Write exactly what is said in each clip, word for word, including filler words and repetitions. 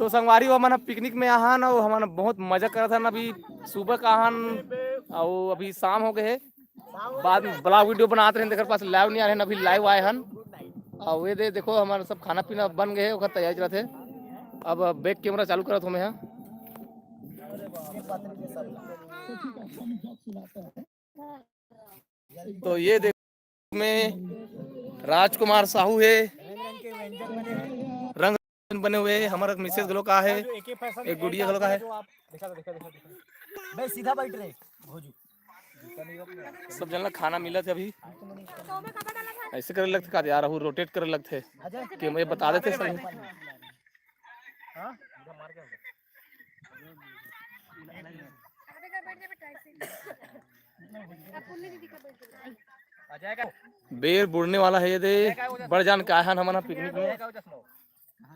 तो संगवारी हो, हमन ह पिकनिक में आहन अउ हमन बहुत मजा करत हन। अभी सुबह का आहन अउ अभी शाम हो गए हे। बाद में ब्लॉग वीडियो बनात रहेन, तेकर पास लाइव नहीं आ रहे, अभी लाइव आए हन। अउ ये दे देखो, हमारा सब खाना पीना बन गए हे, ओकर तैयारी चलत हे। अब बैक कैमरा चालू करत हूँ मैं यहाँ। तो ये देखो, में राजकुमार साहू हे, रंग बने हुए हे। हमारा मिसेज घलो का हे, एक गुड़िया घलो का हे। बे सीधा बैठ रे भोजू। सब जन ला खाना मिलत हे अभी। ऐसे करे लगथे का यार, अहू रोटेट करे लगथे। कि मैं बता देते सब। बेर बुड़ने वाला हे ये दे। बड़ जान के आए हन हमन ह पिकनिक में।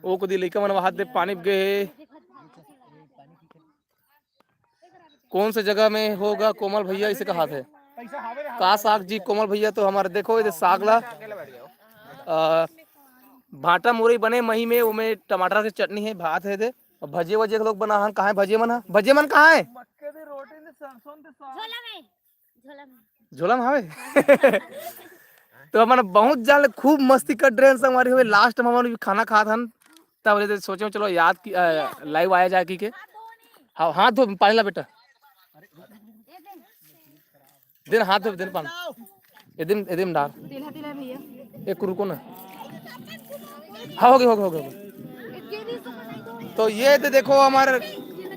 ओ कोती लइका मन वहां दे पानी गे हे। कौन से जगह में होगा कोमल भैया, इसे कहा थे का साग जी? कोमल भैया तो हमारे देखो, ये साग ला, अ, भाटा मुरई बने मही में, ओमे टमाटर के चटनी हे, भात हे दे, अउ भजिया वजिया के लोग बना हन। कहाँ हे भजिया मन ह? भजिया मन कहाँ हे? झोला में, झोला में। झोला में हवे। तो हमन बहुत जान ले खूब मस्ती कर रहे हैं संगवारी हो। लास्ट में हमन भी खाना खात हन, तब ले सोचे चलो याद की, अ, लाइव आया जाए की के। हाँ, हाथ धो, पानी ला बेटा। देन हाथ धो, देन पानी। एदिम, एदिम डार। तिला, तिला भैया। एक रुको ना। हाँ, हो गए, हो गए, हो गए, हो गए। तो ये तो देखो हमारे,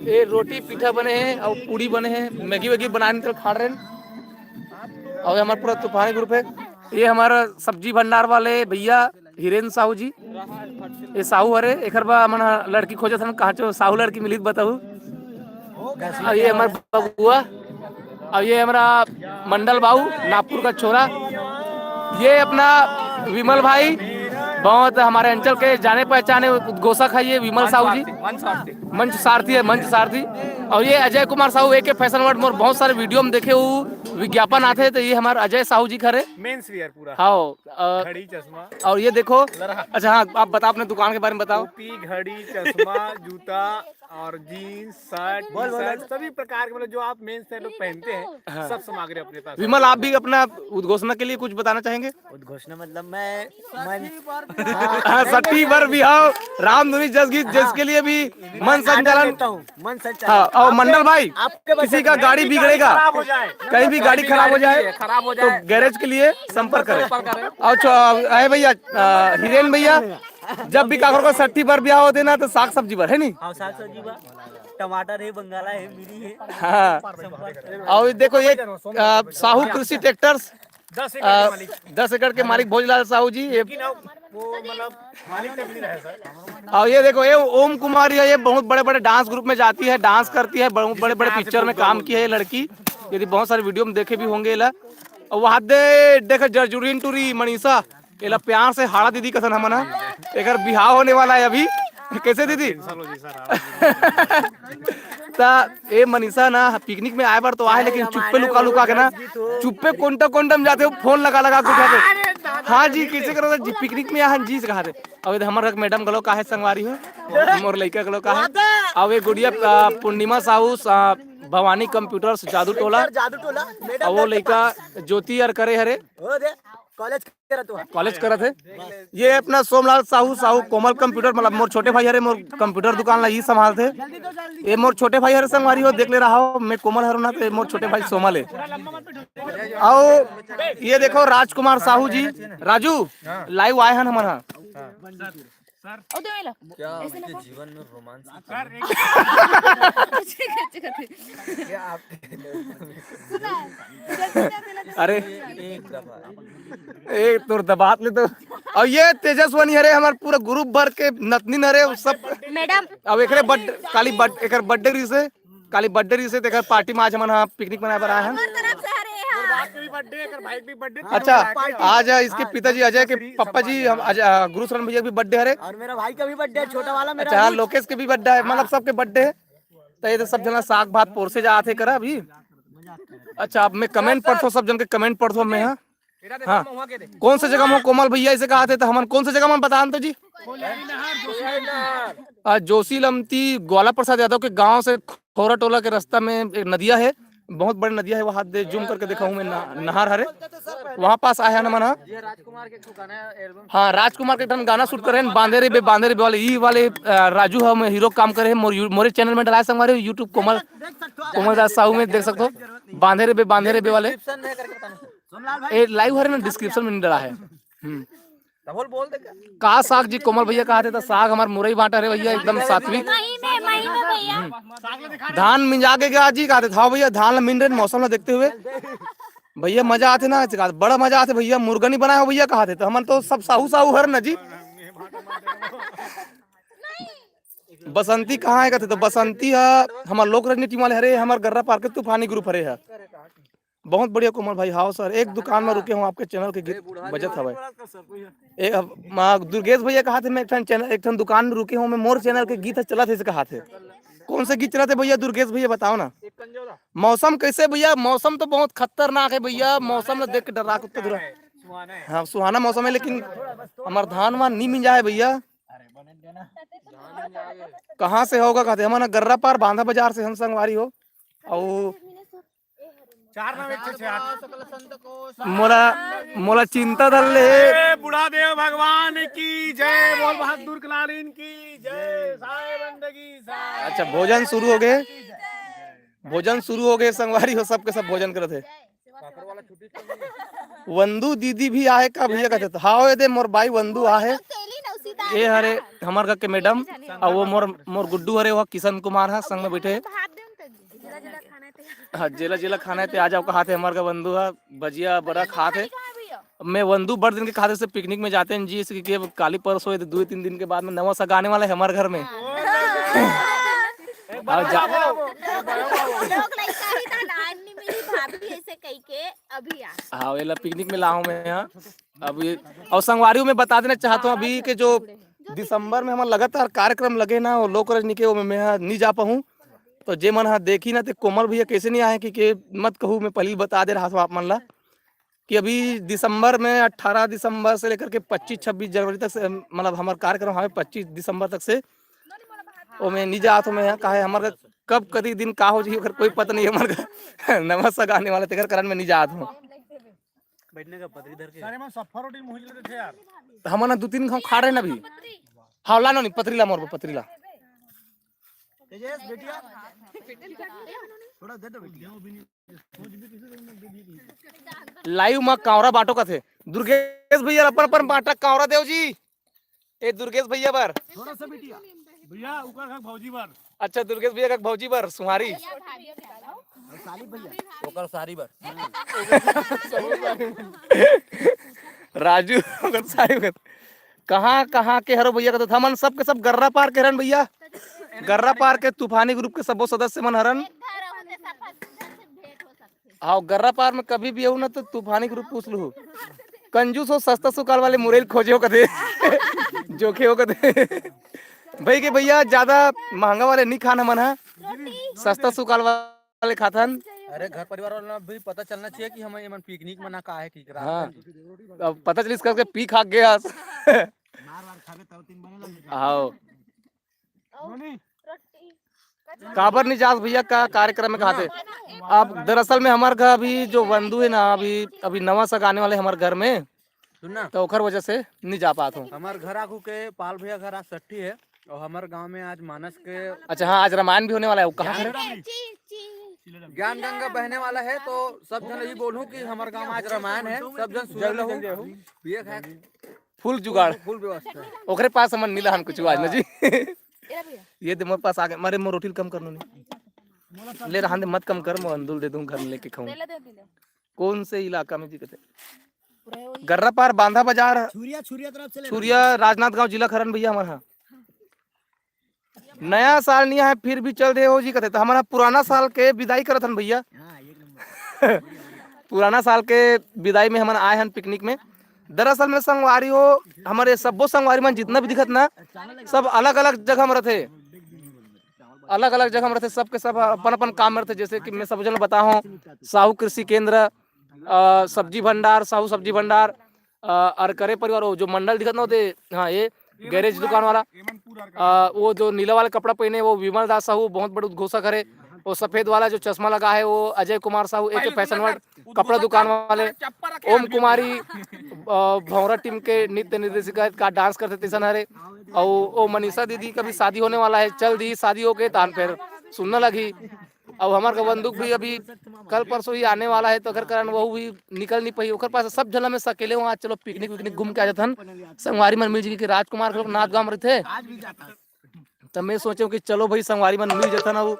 ये रोटी पीठा बने हैं अउ पूड़ी बने हैं, मैगी वैगी बनाने तो खा रहे हैं। अउ ये हमारा पूरा तूफानी ग्रुप है। ये हमारा सब्जी भंडार वाले भैया हिरेन साहू जी, ये साहू हरे, एकर बर हमन ह लड़की खोजत हन, कहाँ चो साहू लड़की मिली त बताहू। अउ ये हमार बबुआ, अउ ये हमारा मंडल बाबू, नागपुर का छोरा। ये अपना विमल भाई, बहुत हमारे अंचल के जाने पहचाने उद्घोषक है ये विमल साहू जी। मंच सारथी है, मंच सारथी। अउ ये अजय कुमार साहू, एके फैशन वर्ल्ड, मोर बहुत सारे वीडियो में देखे, वो विज्ञापन आते, तो ये हमारे अजय साहू जी खरे। मेंस वियर पूरा। हाँ, अ, घड़ी, चश्मा। अउ ये देखो, लरहा। अच्छा, हाँ, आप बताओ, अपने दुकान के बारे में बताओ। टोपी, घड़ी, चश्मा, जूता और जींस, शर्ट, बोल, बोल, टी-शर्ट, बोल। सभी प्रकार के, मतलब, जो आप मेंस लोग पहनते हैं, हाँ। सब सामग्री अपने पास। विमल, आप भी अपना उद्घोषणा के लिए कुछ बताना चाहेंगे? उद्घोषणा मतलब मैं मन हाँ, सठी बर बिहाव, रामधुनी जस गीत, हाँ। जिसके लिए भी मैं मन आनंद संचालन लेता हूँ, मन संचालन। हाँ, और आपके, मंडल भाई, आपके वजह किसी का से गाड़ी मेरी गाड़ी बिगड़ेगा, खराब हो जाए, कहीं भी गाड़ी खराब हो जाए, खराब हो तो जाए, गैरेज के लिए संपर्क करें। संपर्क करें। और छो-, अरे भैया, अ, हिरेन भैया, जब भी काकर को सठी बर बिहाव होथे ना, तो साग सब्जी बर, है नी? हाँ, साग सब्जी बर। टमाटर है, बंगाला है, मिरी है। हाँ। संपर्क। और देखो ये, अ, साहू कृषि ट्रैक्टर्स, दस एकड़ के अ, मालिक। दस एकड़ के मालिक भोजलाल साहू जी, ये लेकिन अब वो, मतलब, मालिक तक नहीं रहे, सर। और ये देखो, ये ओम कुमारी है, ये बहुत बड़े-बड़े डांस ग्रुप में जाती है, डांस करती है, बहुत बड़े-बड़े पिक्चर में काम की है ये लड़की, यदि बहुत सारे वीडियो में देखे भी होंगे ला। और वहाँ दे, देखो, जर्जुरीन टूरी मनीषा, एला प्यार से हाड़ा दीदी कथन हमन ह। एकर बिहाव होने वाला है अभी। कैसे दीदी? ता ए मनीषा ना पिकनिक में आए बर तो आए, लेकिन चुप्पे लुका लुका के ना, चुप्पे कोंटा कोंटा में जाते हो, फोन लगा लगा के उठाते। हाँ जी, कैसे करो जी, पिकनिक में यहाँ जी से कहा थे। अब इधर हमारे मैडम गलो का है, संगवारी हो, मोर लइका गलो का है। अब ये गुड़िया, अ, पूर्णिमा साहू, अ, भवानी कंप्यूटर्स जादू टोला, जादू टोला, मैडम और वो लइका ज्योति यार करे हरे। ओ दे, कॉलेज करत हुआ। कॉलेज करत है। ये अपना सोमलाल साहू, साहू कोमल कंप्यूटर, मतलब मोर छोटे भाई हरे, मोर कंप्यूटर दुकान ला ही संभालते। ये मोर छोटे भाई हरे, संगवारी हो, देख ले रहा हो, मैं कोमल हरो ना, तो ये मोर छोटे भाई सोमल है। आओ, ये देखो राजकुमार साहू जी, राजू, लाइव आए हन हमन हा। ओ दे मेला। क्या ऐसे उनके ना जीवन में रोमांस की कमी? ठीक है, ठीक है, ठीक है। क्या आपके सुना, जल्दी जल्दी लगा। अरे, एक दफा। ए, तोर दबात ले तो। और ये तेजस्वनी हरे, हमारे पूरा ग्रुप भर के नतनीन हरे, वो सब। मैडम। अब एकरे बर्थडे, काली बर्थडे, एकर बर्थडे रही से, काली बर्थडे रही से, तेकर पार्टी में आज हमन हा पिकनिक मनाए बर आए हैं। हर तरफ से हरे हैं। अच्छा, आज इसके पिताजी अजय के पापा जी, हम अजय, अ, गुरु शरण भैया के भी बर्थडे हरे। और मेरा भाई का भी बर्थडे है, छोटा वाला मेरा अच्छा, हाँ, अमित। लोकेश के भी बर्थडे है, मतलब सबके बर्थडे है। तो ये तो सब जना साग भात पोरसे जात हे करा अभी। अच्छा, अब मैं कमेंट पढ़थो, सब जन के कमेंट पढ़थो मैं, हाँ। हाँ, कौन से जगह में कोमल भैया इसे कहा थे, तो हमन कौन से जगह में बतान तो जी? आज जोशी लमती ग्वाला प्रसाद यादव के गांव से खोरा टोला के रास्ता में एक नदिया है, बहुत बड़े नदिया है, वहां दे जूम करके देखा हूँ मैं, न-, नहर हरे, वहां पास आया ना मना। हाँ, राजकुमार के ठन गाना शूट करे हैं, बांधे रे बे, बांधे रे बे वाले, ई वाले, अ, राजू हम हीरो काम करे हैं, मोर यू-, मोरे चैनल में डलाए संगवारी, YouTube कोमल, कोमल दास साहू में देख सकते हो, बांधे रे बे, बांधे रे बे वाले। ए, लाइव हरे ना, डिस्क्रिप्शन में नहीं डला है। हम्म। का साग जी, कोमल भैया कहा थे, तो साग हमार मुरई बांटा रे भैया, एकदम सात्विक। मही में, मही में भैया। धान मिंजा के गया जी, कहा थे, हाँ भैया, धान ला मिन रहे मौसम ला देखते हुए। भैया मजा आते ना, कहा थे, बड़ा मजा आते भैया, मुर्गा नहीं बनाया हो भैया, कहा थे, तो हमन तो सब साहू साहू हर न जी। बसंती कहाँ है कहते, तो बसंती है हमार लोक रजनी टीम वाले हरे, हमार गर्रा पार के तूफानी ग्रुप हरे है। बहुत बढ़िया कोमल भाई, हाव सर, एक दुकान में रुके हूँ, आपके चैनल के गीत बजत हवय। ए, अब, मा, दुर्गेश भैया कहा थे, मैं एक ठन चैनल, एक ठन दुकान में रुके हूँ, मैं मोर चैनल के गीत ह चलत हे, से कहा थे। कौन से गीत चलत हे भैया, दुर्गेश भैया बताओ ना। मौसम कैसे भैया? मौसम तो बहुत खतरनाक है भैया, मौसम ला देख के डरा कुत्ता धुरा। हाँ, सुहाना मौसम है, लेकिन हमार धान वान नी मिंजा है भैया। कहाँ से होगा कहते, हमारा गर्रा पार बांधा बाजार से हम संगवारी हो। और चार नाम एक छे छे आठ। मोला, मोला चिंता धर ले। ए, बूढ़ा देव भगवान की जय, बोल बहादुर कलारीन की जय, साहेब बंदगी साहेब। अच्छा, भोजन शुरू हो गए, भोजन शुरू हो गए, संगवारी हो, सबके सब भोजन करत है। वंदू दीदी भी आहे का भैया कहते, हाँ, ये दे मोर बाई वंदू आहे। ए हरे हमर घर के मैडम, और वो मोर, मोर गुड्डू हरे, वो किशन कुमार है, संग में बैठे। हाँ, जेला जेला खाना है ते आ जाओ, कहा थे हमार का वंदू है, भजिया बड़ा खा थे। मैं वंदू बड़ दिन के कहा थे से पिकनिक में जाते हैं जी, इसके के काली परसों ये दो तीन दिन के बाद में नवा सगा आने वाला है हमारे घर में। हाँ। और जा- लोग लइका ही था, नान नहीं मिली भाभी ऐसे कह के अभी आ। हाँ, वेला पिकनिक में लाऊं मैं यहाँ। अब ये, और संगवारी में बता देना चाहता हूँ अभी के जो दिसंबर में हमारे लगातार कार्यक्रम लगे ना, वो लोक रजनी के, वो मैं यहाँ नहीं जा पाऊँ। तो जे मन हा देखी ना, ते कोमल भैया कैसे नहीं आए कि, कि मत कहू, मैं पहले ही बता दे रहा हूँ आप मन ला कि अभी दिसंबर में, अठारह दिसंबर से लेकर के पच्चीस छब्बीस जनवरी तक से, मतलब, हमार कार्यक्रम हवे पच्चीस दिसंबर तक से। ओमे नहीं जात हूँ मैं यहाँ, काहे हमार कब कति दिन का हो जाही, ओकर कोई पता नहीं है हमार का। नवा सगा आने वाला, तेकर कारण मैं नहीं जात हूँ। बैठने का पतरी धर के। सारे मन सफा रोटी मुंह लेते थे यार। हमन दू तीन घाव खा रहे ना अभी। हाँ, ला नो नहीं, पतरी ला मोर, पतरी ला। तेजेश, बेटिया, थोड़ा दे दो बेटिया। लाइव मा कांवरा बांटो कथे। दुर्गेश भैया, अपन अपन बांटा कांवरा देव जी। ए दुर्गेश भैया बर। थोड़ा सा बेटिया। भैया, ओकर घर भौजी बर। अच्छा, दुर्गेश भैया का भौजी बर सुहारी। और साली भैया। ओकर सारी बर। राजू, ओकर सारी बर। कहाँ कहाँ के हरो भैया का? तो हमन सब के सब गर्रा पार के रहन भैया। गर्रा पार के तूफानी ग्रुप के सबो सदस्य मन हरन। हाँ, गर्रा पार में कभी भी आऊ ना तो तूफानी ग्रुप पूछ लू। कंजूस हो, सस्ता सुकाल वाले मुरैल खोजे हो कदे। जोखे हो कदे। भाई के भैया, ज्यादा महंगा वाले नहीं खाना मन है, सस्ता सुकाल वाले खाथन। अरे, घर परिवार वाला भी पता चलना चाहिए कि हम एमन पिकनिक मना का है, ठीक रहा। हाँ, अब पता चलिस करके पी खा गया। मार वार खाबे तब तीन बने लग जाए। आओ। काबर नहीं जास भैया का कार्यक्रम में कहा थे? अब दरअसल में हमार घर अभी जो वंदू है ना, अभी, अभी नवा सगा आने वाले हमारे घर में, सुन ना। तो ओकर वजह से नहीं जा पात हूँ। हमार घर आगू के पाल भैया घर आज सट्ठी है और हमार गांव में आज मानस के अच्छा, हाँ, आज रामायण भी होने वाला है। वो कहाँ है? ज्ञान गंगा बहने वाला है, तो सब जन यही बोलूं कि हमार गांव में आज रामायण है, सब जन सुन लो। भैया खाए फुल जुगाड़। फुल व्यवस्था है। ओकरे पास हमन नीला हन कुछ आज ना जी। ये दे मोर पास आगे, मारे मोर रोटी ल कम करनो नहीं। ले रहन दे, मत कम कर, मैं अंदुल दे दूं, घर में लेके खाऊं। कौन से इलाका में जी कहते? गर्रा पार, बांधा बाजार, छुरिया, छुरिया तरफ से ले। छुरिया, राजनांदगांव, जिला खरन भैया हमारा। नया साल नहीं है, फिर भी चल दे हो जी कहते, तो हमारा पुराना साल के विदाई करत हन भैया। हाँ, एक नंबर। पुराना साल के विदाई में हमन आए हन पिकनिक में। दरअसल में संगवारी हो, हमारे सब्बो संगवारी मन जितना भी दिखत ना, सब अलग-अलग जगह में रहते, अलग-अलग जगह में रहते, सबके सब अपन-अपन काम में रहते। जैसे कि मैं सब जन बताहूँ, साहू कृषि केंद्र, अ, सब्जी भंडार, साहू सब्जी भंडार, अ, अरकरे परिवार, वो जो मंडल दिखत ना होते, हाँ, ये गैरेज दुकान वाला। अ, वो जो नीला वाला कपड़ा पहने, वो विमल दास साहू, बहुत बड़े उद्घोषक हरे। वो सफेद वाला जो चश्मा लगा है, वो अजय कुमार साहू, एके फैशन वर्ल्ड कपड़ा दुकान वाले। ओम कुमारी, अ, भौंरा टीम के नृत्य निर्देशिका का डांस करथे, तैसन हरे। अउ वो मनीषा दीदी का भी शादी होने वाला है, चल दी शादी होके, तान फिर सुनना लगी। अब हमार का बंदूक भी अभी कल परसों ही आने वाला है, तो ओकर कारण वो भी निकल नहीं पाई। ओकर पास सब झन में सकेले वहाँ, चलो पिकनिक विकनिक घूम के आ जाथन। संगवारी मन मिल जी के राजकुमार के लोग नाथ गांव में रहते। त मैं सोचे हूँ कि चलो भाई, संगवारी मन मिल जाथन, अउ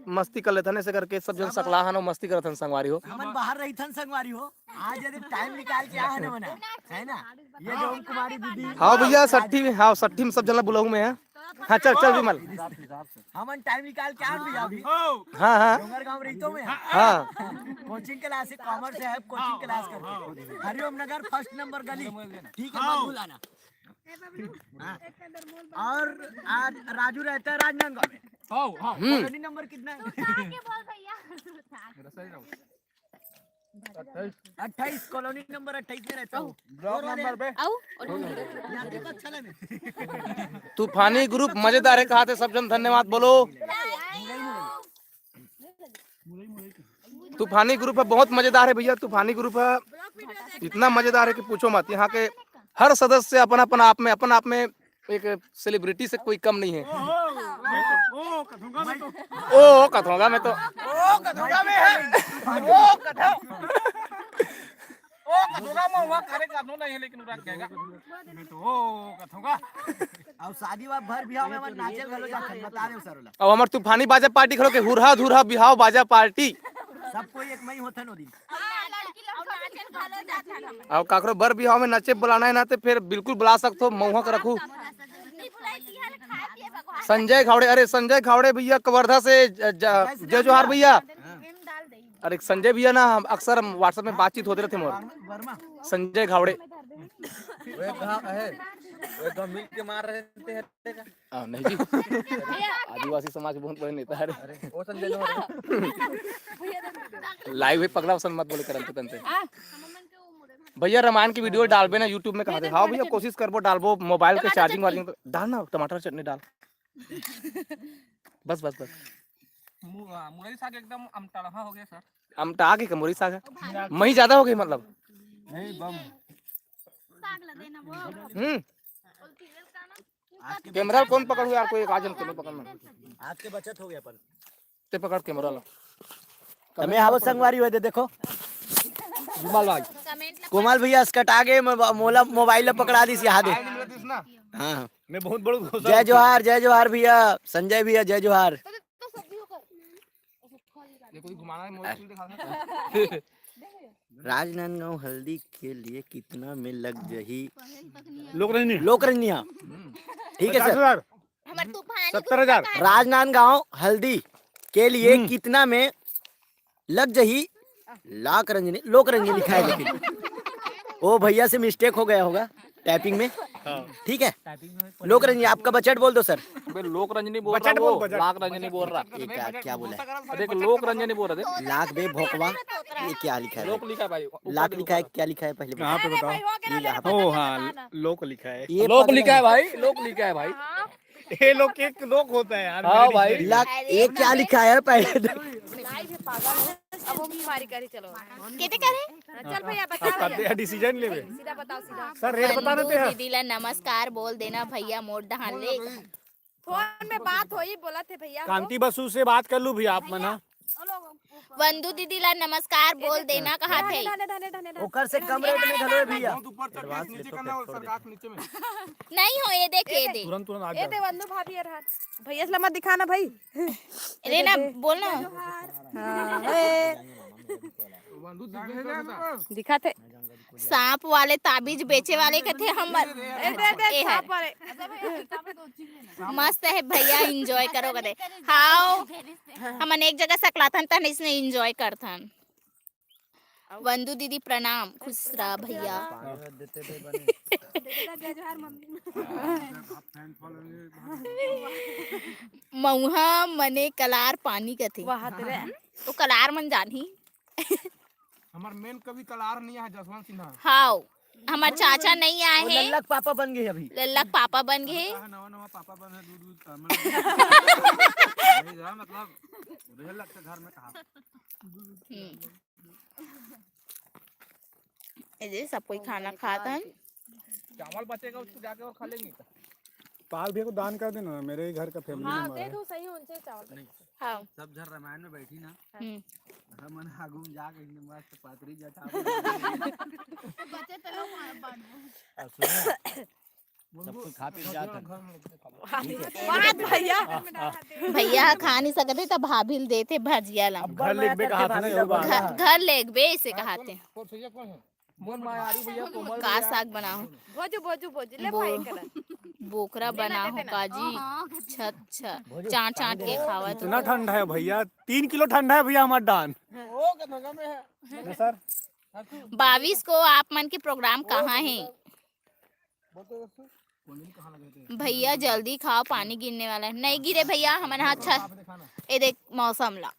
मस्ती कर लेथन। ऐसे करके सब झन सकला हन अउ मस्ती करथन संगवारी हो। हमन बाहर रहिथन संगवारी हो, आज यदि टाइम निकाल के आए हन हमन, है ना? ये जो ओम कुमारी दीदी। हाँ भैया, सट्ठी में, हाँ, सट्ठी में सब झन ला बुलाऊँ मैं, हाँ। हाँ, चल, चल विमल। हमन टाइम निकाल के आए भैया अभी। हाँ, हाँ। डोंगरगांव रहितो में। हाँ। कोचिंग क्लास है, कॉमर्स है, कोचिंग क्लास करके। हरिओम नगर फर्स्ट नंबर गली। ठीक है, मत भुलाना। हाँ। और आज राजू रहता है राजनांदगांव में। हाँ, हाँ। हम्म। कॉलोनी नंबर कितना है? अट्ठाईस, कॉलोनी नंबर अट्ठाईस में रहता हूँ। ब्लॉक नंबर पे। आओ। यहाँ देखो, अच्छा लगे। तूफानी ग्रुप मजेदार है, कहा थे सब जन धन्यवाद बोलो। तूफानी ग्रुप है, बहुत मजेदार है भैया। तूफानी ग्रुप है, इतना मजेदार है कि पूछो मत। यहाँ के हर सदस्य अपन अपन आप में, अपन आप में एक सेलिब्रिटी से कोई कम नहीं है। ओ, ओ, ओ, कथूंगा मैं तो। ओ, कथूंगा मैं तो। ओ, कथूंगा मैं है। ओ, कथूंगा। ओ, कथूंगा, मैं वहाँ करे करनो नहीं है, लेकिन उड़ा कहेगा। मैं तो ओ, कथूंगा। अब शादी वा भर बिहाव में हमन नाचल घलो जाथन, बता देव सर ओला। अब हमर तूफानी बाजा पार्टी घलो के हुरहा धुरहा बिहाव बाजा पार्टी। सब कोई एक मई होथन ओ दिन। अब काकरो बर बिहाव में नाचे बुलाना है ना, तो फिर बिल्कुल बुला सकथो, मउहा के रखू। संजय घावड़े, अरे संजय घावड़े भैया कवर्धा से ज-, ज-, जय जोहार भैया। अरे संजय भैया ना, हम अक्सर हम WhatsApp में बातचीत होते रहते मोर। संजय घावड़े। वो एक गाँव है, वो एक गाँव मिल के मार रहे थे। आ, नहीं जी। आदिवासी समाज के बहुत बड़े नेता है। अरे, वो संजय जो है। Live है, पगला वसन मत बोले करन तो तनते। भैया, रामायण की वीडियो डालबे ना YouTube में, कहा थे। हाँ भैया, कोशिश करबो, डालबो, मोबाइल के चार्जिंग वार्जिंग तो डाल ना, टमाटर चटनी डाल। बस, बस, बस। मु-, आ, मुरई साग एकदम अमटड़हा हो गया सर। अमटा के मुरई साग है। मही ज्यादा हो गई मतलब। नहीं, बम। हम्म। कैमरा कौन पकड़ हुआ यार, कोई एक आजन कैमरा पकड़ना। आज के बचत हो गया अपन। ते पकड़ कैमरा ला। तमे हावत संगवारी होय दे, देखो। विमल भाई। कोमल भैया, स्कट आगे, मोला मोबाइल ला पकड़ा दिस यहाँ दे। हाँ। मैं बहुत बड़ घोषणा जय जोहार, जय जोहार भैया, संजय भैया, जय जोहार। राजनांदगांव हल्दी के लिए कितना में लग जही? लोक रंजनी। लोक रंजनी, हाँ। ठीक है सर। पचास हजार। हमर तूफानी सत्तर हजार। राजनांदगांव हल्दी के लिए हम्म। कितना में लग जही? लाख रंजनी, लोक रंजनी लिखा है लेकिन। ओ भैया से मिस्टेक हो गया होगा टाइपिंग में। हाँ। ठीक है, लोक रंजनी, आपका बजट बोल दो सर। अबे लोक रंजनी बोल रहा बजट बोल, वो, बजट। लाख रंजनी बोल रहा। ये क्या, क्या बोला है? देख, लोक रंजनी बोल रहा, देख। लाख बे भोकवा, ये क्या लिखा है? लोक लिखा है भाई, ऊपर लाख देखो लिखा है, ऊपर। क्या लिखा है पहले बताओ। यहाँ पे बताओ। ये यहाँ पे। ओ हाँ, लोक लिखा है। ये लोक पगला लिखा है है। भाई, लोक लिखा है भाई। ये लोग के एक लोक होता है यार, हाँ मेरे भाई। लिए। लाख, ये क्या लिखा है पहले? अब वो बीमारी करी, चलो। केते करे? चल भैया, बता अब भैया। करते हैं डिसीजन लेवे। सीधा बताओ, सीधा। सर, रेट बता बंधु देते हैं। दीदी ला नमस्कार बोल देना भैया, मोर डहान ले। फोन में बात होई, बोला थे भैया। कांति बसु से बात कर लू भैया आप मन, हाँ। वंदू दीदी ला नमस्कार बोल देना, कहा थे। धने, धने, धने, धने। ओकर से कम रेट में घलो है भैया। बहुत ऊपर चढ़ के एडवांस नीचे लेते करना हैं, और छोड़ सर देते। काट नीचे में। नहीं हो, ये देख, ये देख। तुरंत, तुरंत आ ए दे जाओ। वंदू भाभी यार, हाथ। भैया से मत दिखाना भाई। अरे ना, बोल ना। हाँ, ए। वंदू दिख गए ना। दिखा थे। सांप वाले ताबीज बेचे वाले कथे हमर। ए, दे, दे, ए है। सांप वाले। मस्त है भैया, एंजॉय करो कथे। हाओ, हमन एक जगह सकलाथन तहन इसने एंजॉय करथन। वंदू दीदी प्रणाम, खुश रह भैया। मऊहा मने कलार पानी कथे। वाह तेरे। वो कलार मन जानही। हमर मेन कवि कलार नहीं है, जसवंत सिन्हा। हाओ। हमर चाचा नहीं आए हे। लल्ला के पापा बन गे अभी। लल्ला के पापा बन गे हे। नवा नवा पापा बन हे, दूध दूध। मतलब रहे लगता घर में कहा। हम्म। ए दे, सब कोई खाना खात हन। चावल बचेगा, उसको जाके और खा लेंगे। पाल भी को दान कर देना, मेरे ही घर का फैमिली हाँ, मेंबर दे है। दो, सही होने चाहिए चावल। नहीं, हाँ। सब झन रामायण में बैठी ना। हम्म। हमन आगू में जाके इतने मस्त पातरी जटा। बचे तो लोग बांट दो। और सुनो, सब कोई खा पी के जात है। बात भैया। भैया ह खा नहीं सकते, त भाभी ल देथे भजिया ला। अब घर लेगबे कहा था ना, ये बात। घर, घर लेगबे, इसे कहाते। मोर मायारी भैया कोमल का भैया। साग बनाओ? भोजू, भोजू, भोजू, ले बो-, भाई करा। बोकरा बनाओ काजी। हाँ, हाँ। अच्छा, अच्छा। चाट, चाट के खावा तो। इतना ठंडा है भैया, तीन किलो ठंडा है भैया हमार डान। ओ, के धंगा में है। ना सर। बाईस को आप मन के प्रोग्राम कहाँ है? भैया जल्दी खाओ, पानी गिरने वाला है। नहीं गिरे भैया, हमन हा छत, ए देख मौसम ला।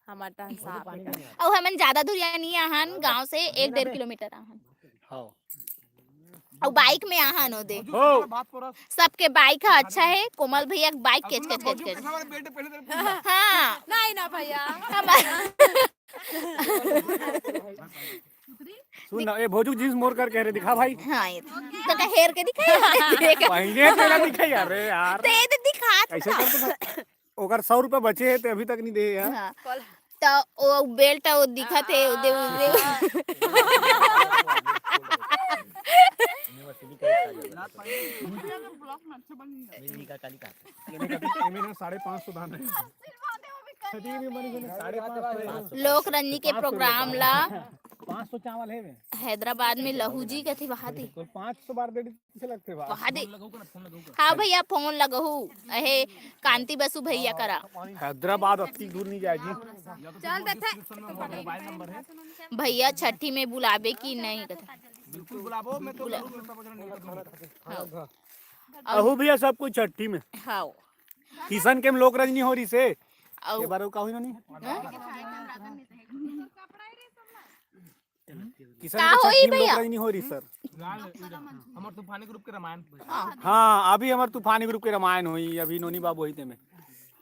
हमर तहन साफ हे। अउ हमन ज्यादा दूरिया नहीं आहन, गांव से एक डेढ़ किलोमीटर आहन। हाँ। अउ बाइक में आहन ओदे। हो। सबके बाइक ह अच्छा हे, कोमल भैया के बाइक केच केच केच केच। हाँ। नहीं ना भैया। हम सुन ना, ए भोजू जींस मोर करके हरे दिखा भाई। हाँ, ये तो का हेर के दिखा। पहले तेरा दिखा यार, रे यार। ते तो दिखा। ऐसे कर तो ओकर सौ रुपया बचे हे, ते अभी तक नहीं दे यार। हाँ। त ओ बेल्ट ओ दिखत हे, ओ दे, ओ दे। एमे ना साढ़े पाँच सौ दाना हे। साढ़े पाँच सौ। लोक रंजनी के प्रोग्राम ला पाँच सौ चावल हे बे। हैदराबाद में लहू जी कथे वहां दे। कोई पाँच सौ बार दे दी, कैसे लगते बा? वहां दे। हाँ भैया, फोन लगहू। अहे, कांति बसु भैया करा। हैदराबाद अतकी दूर नहीं जाए जी। चल देथे। भैया छठी में बुलाबे कि नहीं कथे? बिल्कुल बुलाबो, मैं तो बुला- जरूर सब जन निकल दूंगा। हाँ। अहू भैया सब कुछ छठी में। हाँ। किशन के हम लोक रंजनी हो रही से। अउ ये बार का हुई ना नहीं? हाँ? किशन का के होई छठी में लोक भैया? रंजनी हो रही सर। हमर तूफानी ग्रुप के रामायण। हाँ, अभी हमर तूफानी ग्रुप के रामायण होई, अभी नोनी बाबू होई तेमे।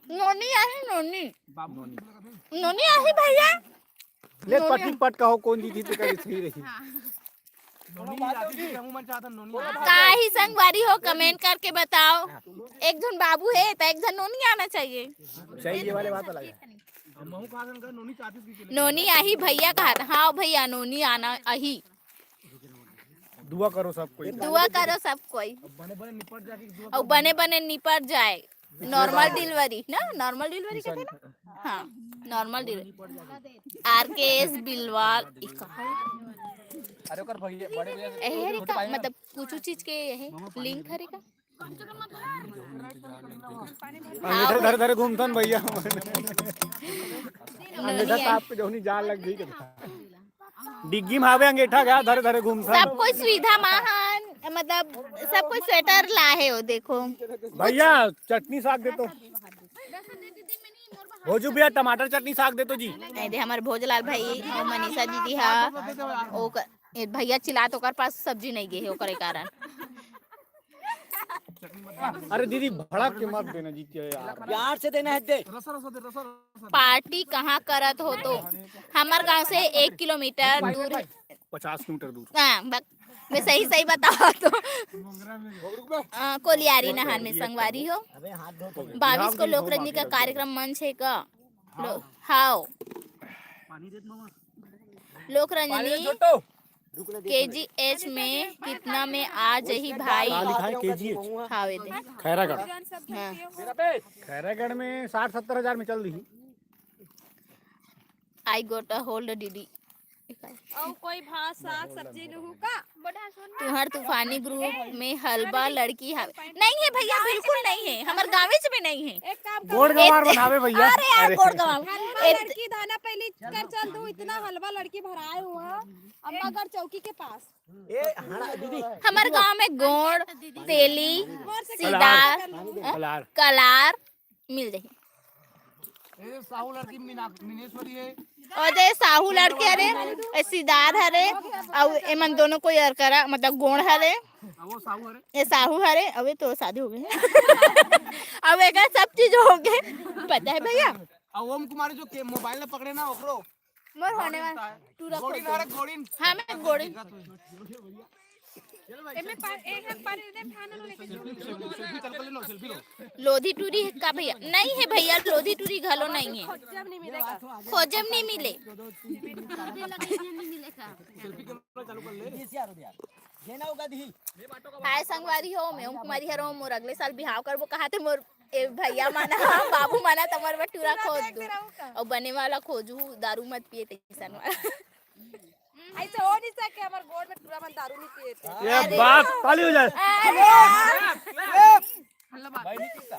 नोनी आही, नोनी। बाबू। नोनी आही भैया। ले नोनी। पट पट कहो, कौन जीती तेकर सही रही। नोनी आती थी, हमू मन चाहत हन नोनी आती। काहे संगवारी हो, कमेंट करके बताओ। एक झन बाबू हे त एक झन नोनी आना चाहिए। सही, ये वाले बात अलग है। हमहू कहा था, नोनी चाहती थी कि नोनी आही भैया कहा था। हाँ भैया, नोनी आना आही। दुआ करो सब कोई। दुआ करो सब कोई। बने बने निपट जाके दुआ अउ बने बने निपट जाए। नॉर्मल डिलीवरी ना, नॉर्मल डिलीवरी कहते हैं ना? हाँ, नॉर्मल डिलीवरी। आर के एस बिलवाल, ई कहाँ है? अरे ओकर भैया, बड़े भैया से एहे रे छोटे का, भाई ना। मतलब कुछ चीज के एहे लिंक हरे का? अंगूठा धरे धरे घूमथन भैया। अंगूठा सांप के जौनी जाल लग गई। डिग्गी में हावे अंगेठा गया, धरे धरे घूमथन। सब कोई सुविधा महान, मतलब सब कोई स्वेटर ला हे, वो देखो। भैया चटनी साग दे तो। भोजू भैया टमाटर चटनी साग दे तो जी। ए दे हमर भोजलाल भाई अउ मनीषा दीदी हा, ओ क-, ए भैया चिल्लात ओकर पास सब्जी नहीं गे हे, ओकरे कारण। अरे दीदी भड़क के मत देना जी, क्या यार। प्यार से देना है दे। पार्टी कहाँ करत हो तो? हमर गांव से एक किलोमीटर दूर हे। पचास किलोमीटर दूर। हाँ, बक-, मैं सही सही बताओ तो। अ, कोलियारी नहर में संगवारी हो। बाईस को लोक रंजनी का कार्यक्रम मंच है का? लो, हाव। लोक रंजनी केजीएच में कितना में आ जही भाई? का लिखा है केजीएच? हाव, ये दे। खैरागढ़। हाँ। खैरागढ़ में साठ सत्तर हजार में चल रही। I got a hold, दीदी। अउ कोई भात, साग, सब्जी लुहू का? तुहर तूफानी ग्रुप में हलवा लड़की हावे? नहीं है भैया, बिल्कुल नहीं है, हमर गाँवेच में नहीं है। एक काम करो। गोड़ गंवार बनावे भैया। अरे यार, अरे। गोड़ गंवार। हलवा लड़की दाना पहली कर चल दू, इतना हलवा लड़की भराए हुआ अम्मा घर चौकी के पास। ए, हड़ा, दीदी। हमर गाँव में गोड़, तेली, सीधा, कलार। कलार मिल जाही। ए, साहू लड़की मीना-, मिनेश्वरी है। और दे साहू लड़के हरे, ए सिदार हरे, अउ एमन दोनों कोई अरकरा, मतलब गोंड़ हरे। अब वो साहू हरे। ए साहू हरे, अबे तो शादी हो गई। अब एकर सब चीज हो गए, पता है भैया? अब ओम कुमारी जो के मोबाइल में पकड़े ना ओकरो। मोर होने वाला टूरा गोड़िन खोज हरे, गोड़िन। हाँ, मैं गोड़िन। एमे पा-, एक हाथ पानी दे, खाना लो लेके जाओ। सेल्फी चल कर ले लो, सेल्फी लो। लोधी टूरी है का भैया? नहीं है भैया, लोधी टूरी घलो नहीं है। खोजब नहीं मिलेगा। खोजब नहीं मिले। सेल्फी कैमरा चालू कर ले। हाय संगवारी हो, मैं ओम कुमारी हरों, मोर अगले साल बिहाव करबो कहा थे मोर ए भैया मन ह, बाबू मन ह, तमर बर टूरा खोज दो। अउ बने वाला खोजू, दारू मत पिए तइसन वाला। ऐसे हो नहीं सके, हमार गोड़ में टूरा मन दारू नहीं पिए थे। ये अरे। बात ताली हो जाए। अरे। हल्ला बात। भाई नहीं पीता।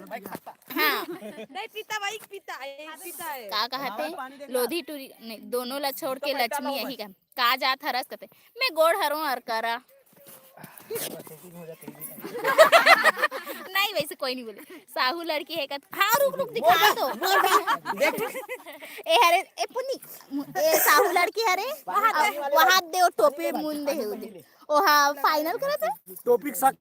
भाई खाता। हाँ। नहीं पीता भाई, पीता है, पीता है। का कहते? लोधी टूरी नहीं, दोनों ला छोड़ के लक्ष्मी यही का। का जात हरस कते? मैं गोड़ हरों अरकरा। नहीं, वैसे कोई नहीं बोले। साहू लड़की है कत-, हाँ, रुक, रुक, दिखा तो। ए हरे, ए पुन्नी, ए साहू लड़की हरे, वहाँ, वहाँ दे वो टोपी मुन दे है उदे। ओ हाँ, final करा था? टोपी सक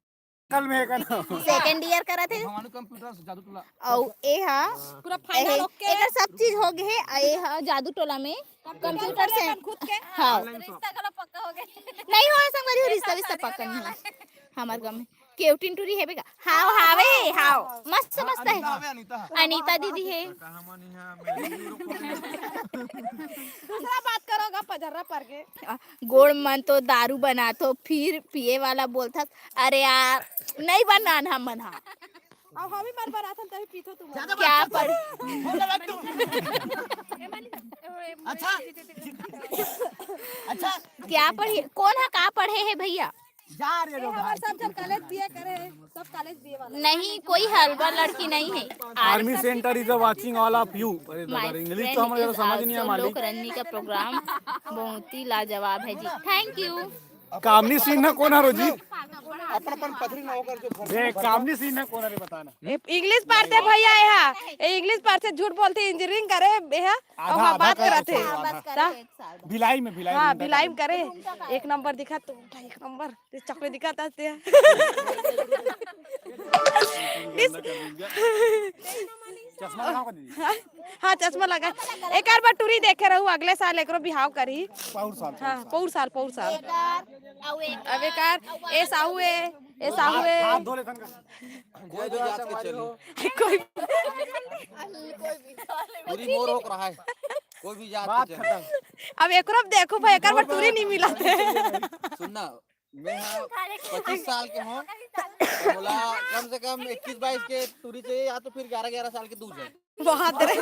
कल में का ना। Second year करा थे। भवानी कंप्यूटर से जादू टोला। अउ ए हा, पूरा final एहे, OK। एकर सब चीज हो गए है। ए हा जादू टोला में कंप्यूटर से खुद के हाँ। रिश्ता कला पक्का हो गए। नहीं हो संगवारी हो, रिश्ता विश्ता पक्का नहीं है हमार गाँव में। केवटिन टूरी है बेका? हाव, हावे, हाव। मस्त, मस्त है। अनिता हवे, अनिता। अनिता दीदी है। दूसरा बात करोगा पजर्रा पर के। गोड़ मन तो दारू बनाथो, फिर पिए वाला बोलथस, "अरे यार, नहीं बनान हम मन हा।" अब हम ही मर बनाथन, तभी पीथो तुम। क्या पढ़-, अच्छा। अच्छा। क्या पढ़े? कौन हा का पढ़े है भैया? जा रे लो हमार भाई। सब जन कॉलेज दिए करे, सब कॉलेज दिए वाला। नहीं, कोई हलवा लड़की नहीं है। Army Center is a watching all of you। अरे दादा, English तो हमारे जरा समझ नहीं आ मालिक। लोक रंजनी का program बहुत ही लाजवाब है जी। Thank you। कामनी सिन्हा कौन है रोजी? अपन, अपन पथरी ना होकर जो घर ए, कामनी सिन्हा कौन है रे, बताना। ए, English पढ़थे भैया, एहा। ए, English पढ़थे, झूठ बोलथे, engineering करे, एहा। आधा, अउ हाँ, आधा बात करे, करथे। आधा, आधा। भिलाई में, भिलाई हाँ, में भिलाई में करे। एक नंबर दिखा तो, एक नंबर। ते चॉकलेट दिखाता ते। इस चश्मा लगाओ का दीदी? हाँ, हाँ, चश्मा लगा। एक आर बार टूरी देखे रहू, अगले साल एकरो बिहाव करी। पौर साल, हाँ, पौर साल, पौर साल। अब एक आर, ए साहू ए, ए साहू ए। हाथ धो ले तनका। कोई भी जात के चली। कोई टूरी मोर होक रहा है। कोई भी जात के चली। अब एकरो देखू भाई, एक आर बार टूरी नहीं मिला थे। सुनना, मैं हाँ पच्चीस साल के हूँ, तो मोला कम से कम इक्कीस बाईस के टूरी चाहिए, या तो फिर ग्यारह ग्यारह साल के दूध है। बहुत रे।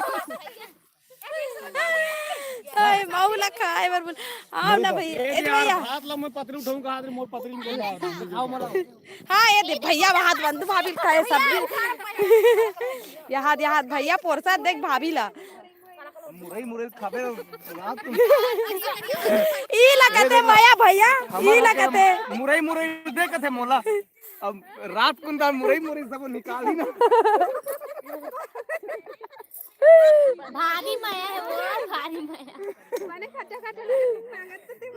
हाय, माऊ ला खाए बर बोल। आओ ना भैया, ए ए भैया। हाथ ला मैं पतरी उठाऊं, कहा रे मोर पतरी निकल जाए। आओ मला। हाँ, ये दे भैया, वहां बंधु भाभी खाए सब। यहाँ, यहाँ भैया पोरसा देख भाभी ला। मुरई, मुरई खाबे रात को। ई लगत हे मया भैया, ई लगत हे। मुरई, मुरई दे कथे मोला। अब रात कुन दार मुरई, मुरई सब निकाल ही ना। भारी मया है वो, भारी मया।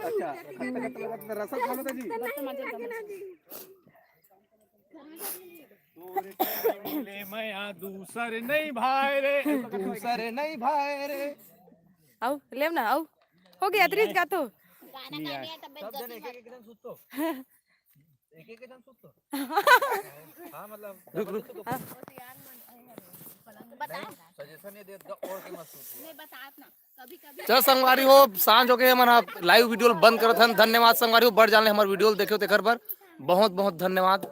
अच्छा, रसम खाना था जी। तोरे टाइम ले मया दूसर नहीं भाई रे। दूसर नहीं भाई रे। आओ, लेव ना, आओ। हो गया, अतरीज का तो। गाना गा लिया, तब सब जन एक एक एक जन सुतो। एक एक जन सुतो। हाँ, मतलब रुक, रुक। हाँ। बताओ। सजेशन ये दे दो और के मत सुतो। मैं बतात ना। चल संगवारी हो, सांझ हो गए, हमन ह live video बंद करत हन। धन्यवाद संगवारी हो, बढ़ जाने हमर video देखे हो तेकर बर बहुत बहुत धन्यवाद।